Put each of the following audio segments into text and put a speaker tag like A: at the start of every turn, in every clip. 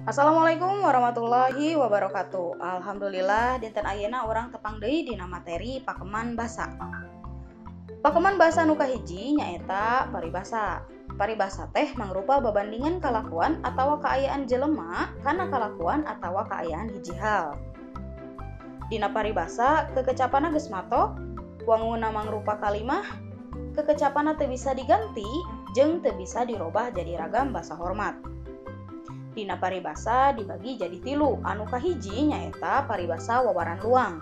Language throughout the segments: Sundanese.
A: Assalamualaikum warahmatullahi wabarakatuh. Alhamdulillah dinten ayeuna urang tepang deui dina materi pakeman basa. Pakeman basa nu kahiji nyaeta paribasa. Paribasa teh mangrupa babandingan kalakuan atawa kaayaan jelema kana kalakuan atawa kaayaan hiji hal. Dina paribasa kekecapanna geus matok, wanguna mangrupa kalimah, kekecapanna teu bisa diganti jeung teu bisa dirobah jadi ragam basa hormat. Dina paribasa dibagi jadi tilu, anu kahiji nyaeta paribasa wawaran luang.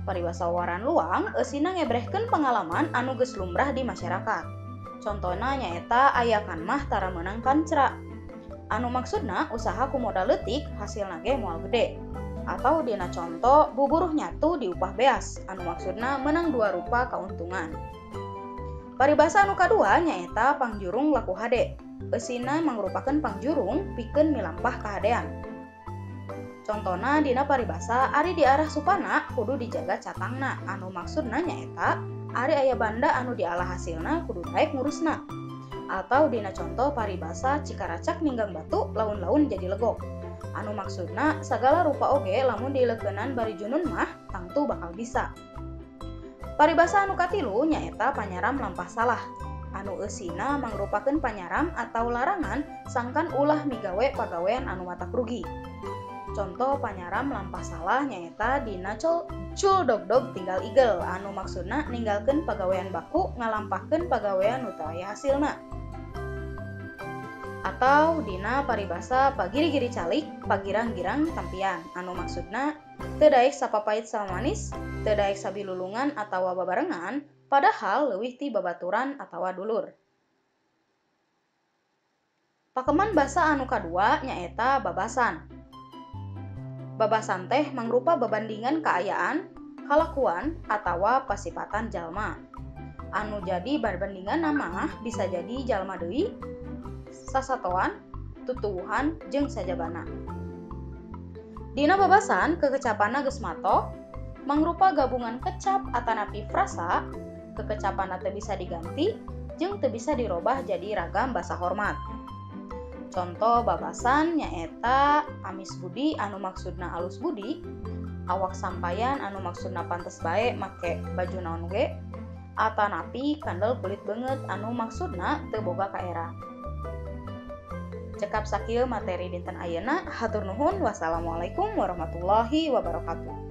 A: Paribasa wawaran luang eusina ngebrehkeun pengalaman anu geus lumrah di masyarakat. Contona nyaeta ayakan mah tara meunang kancra. Anu maksudna usaha ku modal leutik hasilna ge moal gede. Atau dina conto buburuh nyatu diupah beas, anu maksudna meunang dua rupa kauntungan. Paribasa anu kadua nyaeta pangjurung laku hade. Eusina mangrupakeun pangjurung pikeun milampah kahadean. Contona dina paribasa ari diarah supana kudu dijaga catangna, anu maksudna nyaeta ari aya banda anu dialah hasilna kudu daek ngurusna. Atau dina conto paribasa cikaracak ninggang batu laun-laun jadi legok, anu maksudna sagala rupa oge lamun dileukeunnan bari junun mah tangtu bakal bisa. Paribasa anu katilu nyaeta panyaram lampah salah, anu eusina mangrupakeun panyaram atau larangan sangkan ulah migawe pagawean anu matak rugi. Contoh panyaram lampah salah nyaeta dina cul dog-dog tinggal igel, anu maksudna ninggalkeun pagawean baku ngalampahkeun pagawean nu teu aya hasilna. Atau dina paribasa pagiri-giri calik pagirang-girang tampian, anu maksudna teu daek sapapait samamanis, teu daek sabilulungan atawa babarengan, padahal leuwih ti babaturan atawa dulur. Pakeman basa anu kadua nyaeta babasan. Babasan teh mangrupa babandingan kaayaan, kalakuan, atawa pasipatan jalma. Anu jadi babandingan mah bisa jadi jalma deui, sasatoan, tutuwuhan, jeung sajabana. Dina babasan kekecapanna geus matok, mangrupa gabungan kecap atanapi frasa, kekecapanna teu bisa diganti jeung teu bisa dirobah jadi ragam basa hormat. Contoh babasan nyaeta amis budi anu maksudna alus budi, awak sampayan anu maksudna pantes bae make baju naon ge, atanapi kandel kulit beungeut anu maksudna teu boga kaera. Cekap sakieu materi dinten ayeuna, hatur nuhun, wassalamualaikum warahmatullahi wabarakatuh.